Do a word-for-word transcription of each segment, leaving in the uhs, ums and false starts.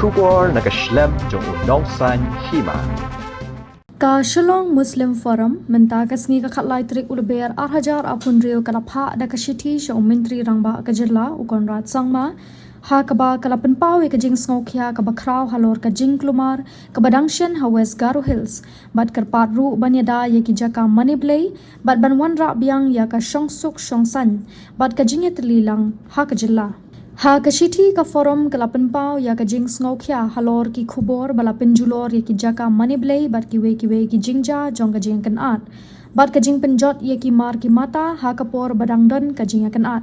Khubor na ka shlem jong u nongsan hima. Ka Shillong Muslim Forum mynta ka sngi ka khatlai tarik u Lber ar hajar arphew hynriew ka la phah da ka shithi sha u Myntri Rangbah ka jylla u Conrad Sangma, ha kaba ka la pynpaw ïa ka jingsngewkhia kaba khraw halor ka jingkulmar kaba dang shen ha West Garo Hills, bad kyrpad ruh ban ïada ïa ki jaka mane blei bad ban wanrah biang ïa ka shongsuk shongsaiñ bad ka jingïatylli lang ha ka jylla. Ha ka shithi ka Forum ka la pynpaw ïa ka jingsngewkhia halor ki khubor ba la pynjulor ïa ki jaka mane blei bad kiwei kiwei ki jingjia jong ka jingïakynad bad ka jingpynjot ïa ki mar ki mata ha ka por ba dang don ka jingïakynad,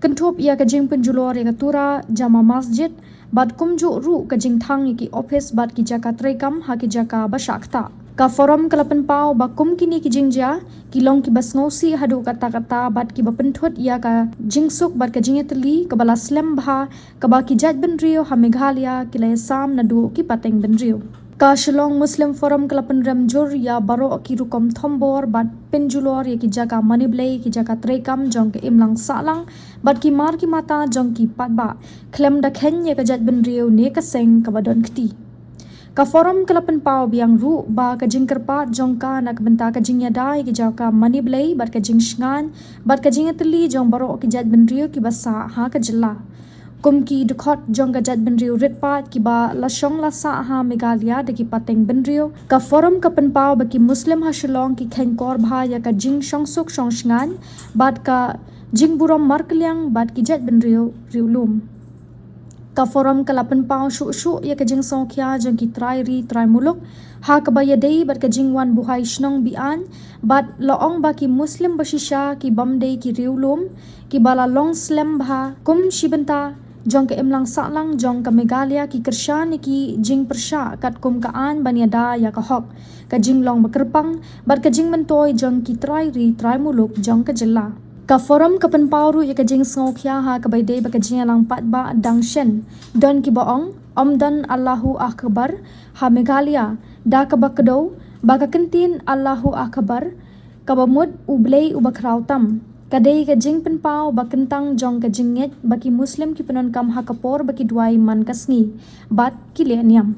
kynthup ïa ka jingpynjulor ïa ka tura, jama masjid, bad kumjuh ruh ka jingthang ïa ki ophis bad ki jaka treikam ha ki jaka ba shah ktah. Ka Forum ka la pynpaw ba kum kine ki jingjia ki long kiba sngewsih haduh katta katta bad kiba pynthut ïa ka jingsuk bad ka jingïatylli kaba la slem bha kaba ki jaitbynriew ha Meghalaya ki la ïasam naduh ki pateng bynriew. Ka Shillong Muslim Forum ka la pynrem jur ïa baroh ki rukom thombor bad pynjulor ïa ki jaka mane blei, ki jaka treikam jong ka imlang sahlang bad ki mar ki mata jong ki paidbah, khlem da kheiñ ïa ka jaitbynriew ne ka seng kaba don kti. Ka Forum ka la pynpaw biang ruh ba ka jingkyrpad jong ka na ka bynta ka jingïada ïa ki jaka mane blei bad ka jingshngaiñ bad ka jingïatylli jong baroh ki jaitbynriew kiba sah ha ka jylla, kum ki dkhot jong ka jaitbynriew ritpaid kiba la shong la sah ha Meghalaya da ki pateng bynriew. Ka Forum ka pynpaw ba ki Muslim ha Shillong ki kheiñkor bha ïa ka jingshongsuk shongshngaiñ bad ka jingburom markylliang bad ki jaitbynriew riewlum. Ka Forum ka la pynpaw shuh shuh ïa ka jingsngewkhia jong ki trai ri trai muluk ha kaba ïadei bad ka jingwan buhai shnong be-aiñ, bad la ong ba ki Muslim bashisha ki bym dei ki riewlum kiba la long slem bha kum shi bynta jong ka imlang sahlang jong ka Meghalaya ki kyrshan ïa ki jingpyrshah katkum ka aiñ ban ïada ïa ka hok, ka jinglong bakyrpang bad ka jingmyntoi jong ki trai ri trai muluk jong ka jylla. Ka Forum ka pynpaw ruh ïa ka jingsngewkhia ha kaba ïadei bad ka jingïalang paidbah dang shen. Don kiba ong, ym don Allahu Akbar ha Meghalaya, da kaba kdew ba ka kyntien Allahu Akbar, kaba mut U Blei uba khraw tam, ka dei ka jingpynpaw ba kyntang jong ka jingngeit ba ki Muslim ki pyndonkam ha ka por ba ki duwai man ka sngi bad ki leh niam.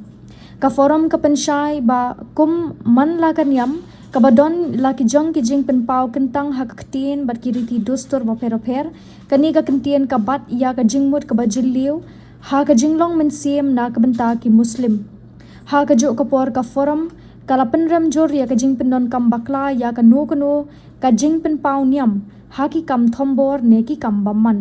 Ka Forum ka pynshai ba kum man la ka niam kaba don la ki jong ki jingpynpaw kyntang ha ka ktien bad ki riti dustur bapher bapher, kane ka kyntien ka bat ïa ka jingmut kaba jylliew ha ka jinglong mynsiem na ka bynta ki Muslim. Ha kajuh ka por ka Forum ka la pynrem jur ïa ka jingpyndonkam bakla ïa kano kano ka jingpynpaw niam ha ki kam thombor ne ki kam bymman.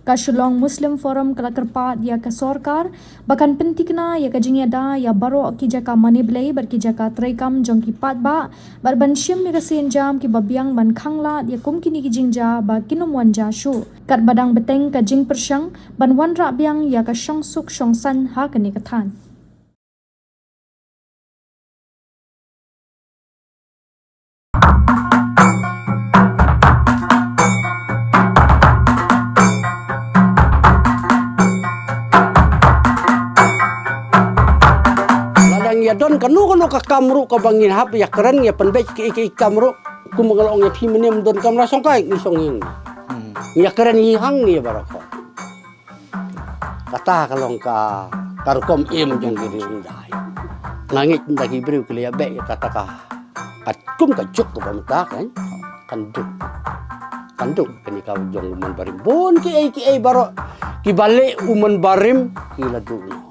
Ka Shillong Muslim Forum ka la kyrpad ïa ka sorkar ba kan pynthikna ïa ka jingïada ïa baroh ki jaka mane blei bad ki jaka treikam jong ki paidbah, bad ban shim ïa ka sienjam kiba biang ban khanglad ïa kum kine ki jingjia ba kin ym wan jia shuh, katba dang bteng ka jingpyrshang ban wanrah biang ïa ka shongsuk shongsaiñ ha kane ka thaiñ. Lada ngi ïa don kano kano ka kam ruh kaba ngin hap ïa kren ïa pynbeit kiei kiei kam ruh, kum nga la ong ïa phi mynne ym don kam la shong kai ngi shong ïing. Hmm. Ngi ïa kren ngi hang ngi baroh. Kata ka long ka, ka rukom im jong ki riewdai. Nga ngeit da ki briew ki la ïa beh ïa kata ka, ka kum ka juk kaba mynta kan, kan duk. Kan duk kane ka jong u man barim. Bun kiei kiei baroh kiba leh u man barim ki la duk.